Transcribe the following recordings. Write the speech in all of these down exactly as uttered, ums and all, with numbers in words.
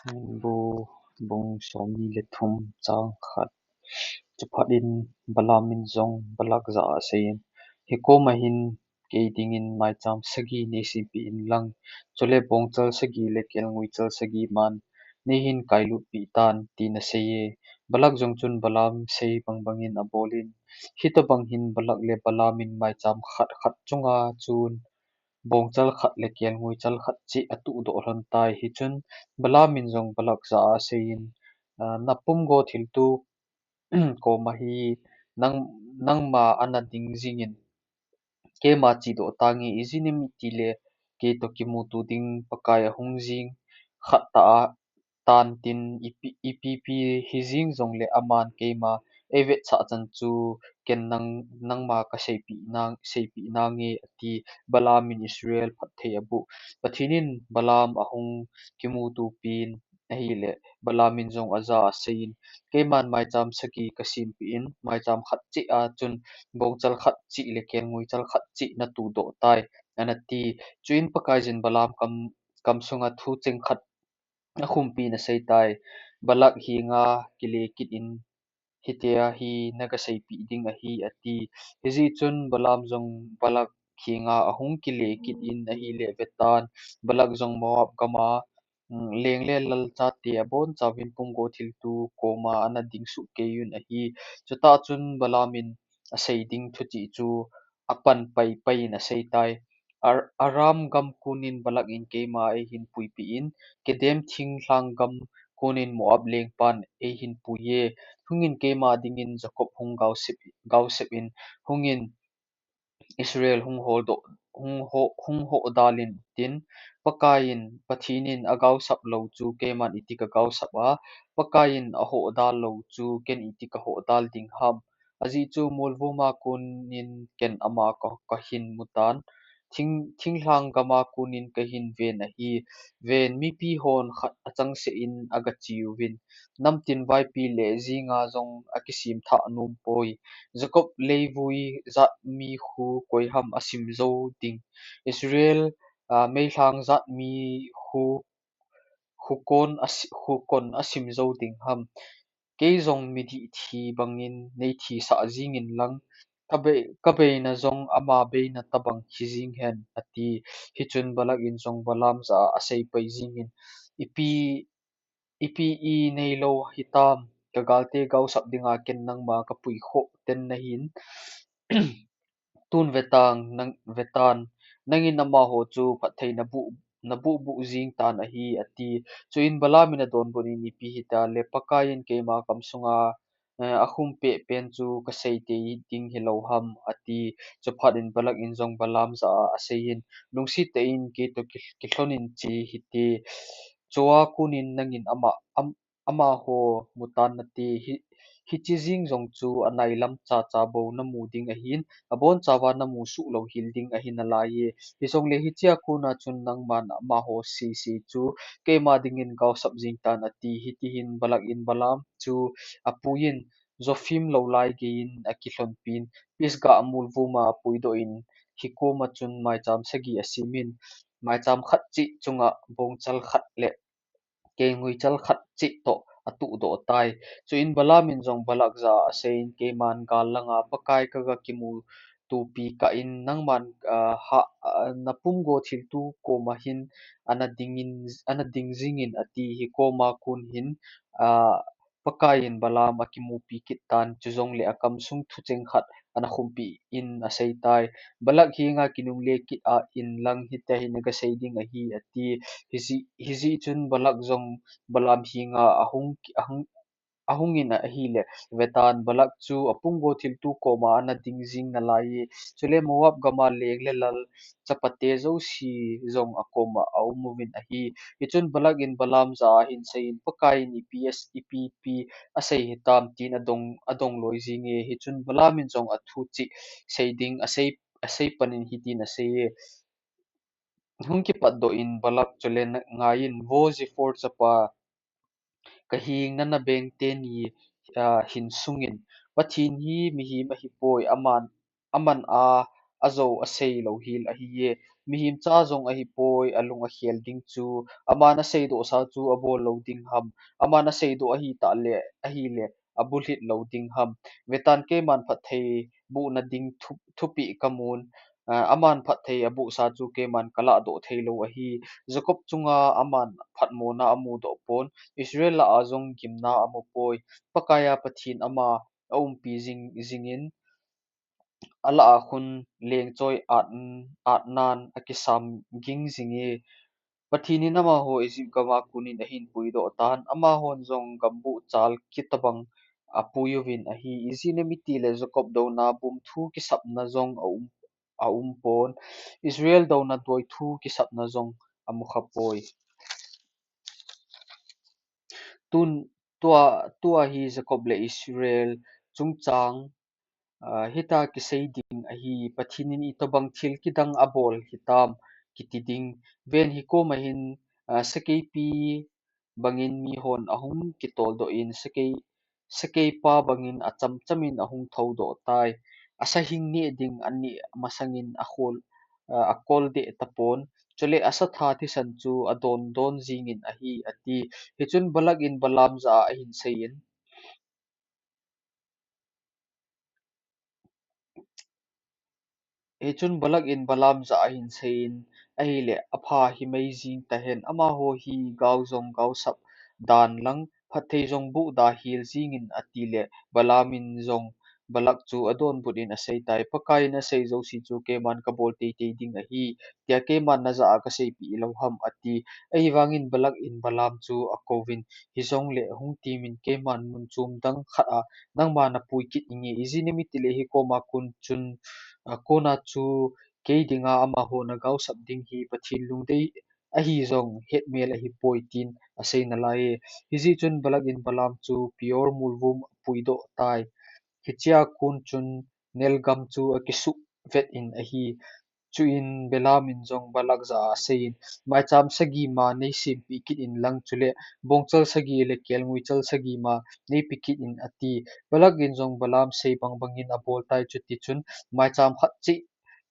Hebru bung somni le thum chang khat. Chuphat in Balaam in jong Balak jah a asei in, Hikoma hin kei dingin maicham sagi nei sempeh in lang, chule bongchal sagi le kelnguichal sagi man nei hin kailutpeh tan, tin asei e. Balak jong chun Balaam sei bangbang in abol in, hitobang hin Balak le Balaam in maicham khat khat chunga chun bongchal khat le kelnguichal khat cheh atuhdoh lhon tai. Hichun Balaam in jong Balak jah a asei in, "Ah, napum go thilto koma hi nang, nangma ana ding jingin, keima chedoh tange, ijeh inem itile kei toh kimuto ding Pakai ahung jing khat tah a tan tin, ipi, ipi pi hijing jongle aman keima eivetsah chan chu ken nang, nangma kaseipeh nang, seipeh nange," ati. Balaam in Israel phatthei aboh. Pathen in Balaam ahung kimuto pin ahile, Balaam in jong ajah a asei in, "Keiman maicham sagi kasempeh in, maicham khat cheh a chun bongchal khat cheh le kelnguichal khat cheh natuhdoh tai," ana ti. Chuin Pakaiyin Balaam kam, kam sunga thu cheng khat akhumpi in asei tai. "Balak henga kile kit in, hitia hi nagaseipeh ding ahi," ati. Hijeh chun Balaam jong Balak henga ahung kile kit in ahile, vetan, Balak jong Moab gama, mm, leng le lal chate abonchauvin pumgo thilto koma ana ding sohkei un ahi. Chutah chun Balaam in asei ding thuchih chu apan paipai in asei tai. Ar-, Aram gam konin Balak in keima eihin puipeh in, Kedem thinglhang gam konin Moab lengpan eihin pui e. Hungin keima dingin Jakob hung gaosep, gaosep in, hungin Israel hung holdoh, hung ho-, hung hohdal in tin, Pakaiyin, Pathen in agaosap lou chu keiman iti kagaosap a, Pakaiyin ahohdal lou chu ken iti kahohdal ding ham. Ajeh chu molvuma konin ken ama ka, kahin mutan. Thing, thinglhang gama konin kahin ven ahi. Ven, mipi hon khat achangseh in agache uvin. Namtin vaipi le jinga jong akisem thah nom poi. Jakob leivui jat mi khu koiham asim jou ding. Israel, ah, meilhang jat mi khu, khu kon asi-, khu kon asim jou ding ham. Kei jong midih thi bangin nei thisah jingin lang, kabei, kabeina jong ama beina tabang hijing hen, ati. Hichun Balak in jong Balaam jah a asei pai jingin, ipi, ipi inei lou hitam, kagalte gaosap dinga ken nangma kapui khoh ten nahin, tun vetang, nang, vetan, nangin amaho chu phatthei nabuh, nabuh buh jing tan ahi, ati. Chuin Balaam in adonbut in, ipi hitale Pakaiyin keima kam sunga, eh, akhum peh pen chu kasei tei ding hilou ham, ati. Chuphat in Balak in jong Balaam jah a asei in, lungset tah in kei toh ki, kilhon in che hite. Chua konin nangin ama, am, amaho mutan nate, hi, hiche jing jong chu anailam chacha bou namu ding ahin, abonchauva namu suh lou hel ding ahi nalaiye. Hijongle hichea kona chun nangman amaho sese chu keima dingin gaosap jing tan, ati. Hitihin Balak in Balaam chu apuiyin, Zophim lou lai geiyin akilhonpin, Pisgah molvuma apuidoh in, hikoma chun maicham sagi asemin, maicham khat cheh chunga bongchal khat le kelnguichal khat cheh toh atuhdoh tai. Chuin Balaam in jong Balak jah a aseiyin, keiman gal langa Pakai kaga kimutopi kah in, nangman, ah, ha, ah, napumgo thilto koma hin ana dingin, ana ding jingin, ati. Hikoma kon hin, ah, Pakaiyin Balaam akimupi kit tan, chujongle akamsung thucheng khat ana khumpi in aseitai. Balak henga kinungle kit a inlang hitia hi nagasei ding ahi, ati. Hijeh, hijeh chun Balak jong Balaam henga ahung, ahung, ahungin ahile, vetan, Balak chu apumgo thilto koma ana ding jing nalaiye. Chule Moab gama leng le lal chapate jouse jong akoma aum uvin ahi. Hichun Balak in Balaam jah a ahin seiyin, Pakaiyin ipi as-, ipi pi asei hitam, tin adong, adong loi jinge. Hichun Balaam in jong athu cheh sei ding asei, asei panin hitin aseiye, hung kipatdoh in Balak chule na, ngaiyin, vo Zippor chapa, kaheng nana beng teni, ah, hin sungin, Pathen hi mihem ahipoi, aman, aman a, ajou asei louhel ahiye. Mihem cha jong ahipoi, alung akhel ding chu. Aman aseidoh sa chu abol lou ding ham? Aman aseidoh ahi tah le, ahile, abulhit lou ding ham? Vetan, keiman phatthei bohna ding thu, thupeh kamun, ah, aman phatthei abohsa chu keiman kalahdoh theilou ahi. Jacob chunga aman phatmona amudoh pon, Israel lah a jong gimna amupoi. Pakaiya Pathen ama aumpi jing, jingin, alah a khun lengchoi at, atnan akisam ging jinge. Pathen in amaho Egypt gama konin ahin puidoh tan, amahon jong gambuh chal kitobang apuiyuvin ahi. Ijeh inem itile Jacob douna bum thu kisapna jong aum, aumpon, Israel douna doi thu kisapna jong amukhapoi. Tun, tua, tua hi Jacob le Israel chungchang, ah, hita kisei ding ahi: Pathen in itobang thil kidang abol hitam, kiti ding. Ven, hikoma hin, ah, sakeipi bangin mihon ahung kitoldoh in, sakei, sakeipa bangin achamchamin ahung thoudoh tai. Asa hing neh ding aneh masangin akhol, ah, akoldeh tapon. Chule asatha thisan chu adondon jingin ahi, ati. Hichun Balak in Balaam jah a ahin seiyin, Hichun Balak in Balaam jah a ahin seiyin, ahile, apha himai jing tahen, amaho hi gao jong gaosap dan lang, phatthei jong bohda hel jingin, atile, Balaam in jong Balak chu adonbut in aseitai, Pakai in asei jouse chu keiman kabol teitei ding ahi, tia keiman najah a kaseipeh lou ham, ati. Ahivangin Balak in Balaam chu akouvin, hijongle hung temin, keiman mun chom dang khat a nangma napui kit inge. Ijeh inem itile hikoma kon chun, ah, kona chu kei dinga amaho nagaosap ding hi Pathen lungdei ahi jong hetmel ahipoi, tin asei nalaiye. Hijeh chun Balak in Balaam chu Peor molvom apuidoh tai. Hichea kon chun nelgam chu akisuh vet in ahi. Chuin Balaam in jong Balak jah a aseiyin, maicham sagi ma neisempeh kit inlang, chule bongchal sagi le kelngoichal sagi ma neipe kit in, ati. Balak in jong Balaam sei bangbangin abol tai. Chutichun maicham khat cheh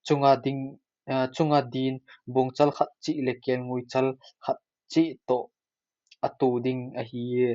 chunga ding, ah, chunga din bongchal khat cheh le kelngoichal khat cheh toh ato ding ahiye.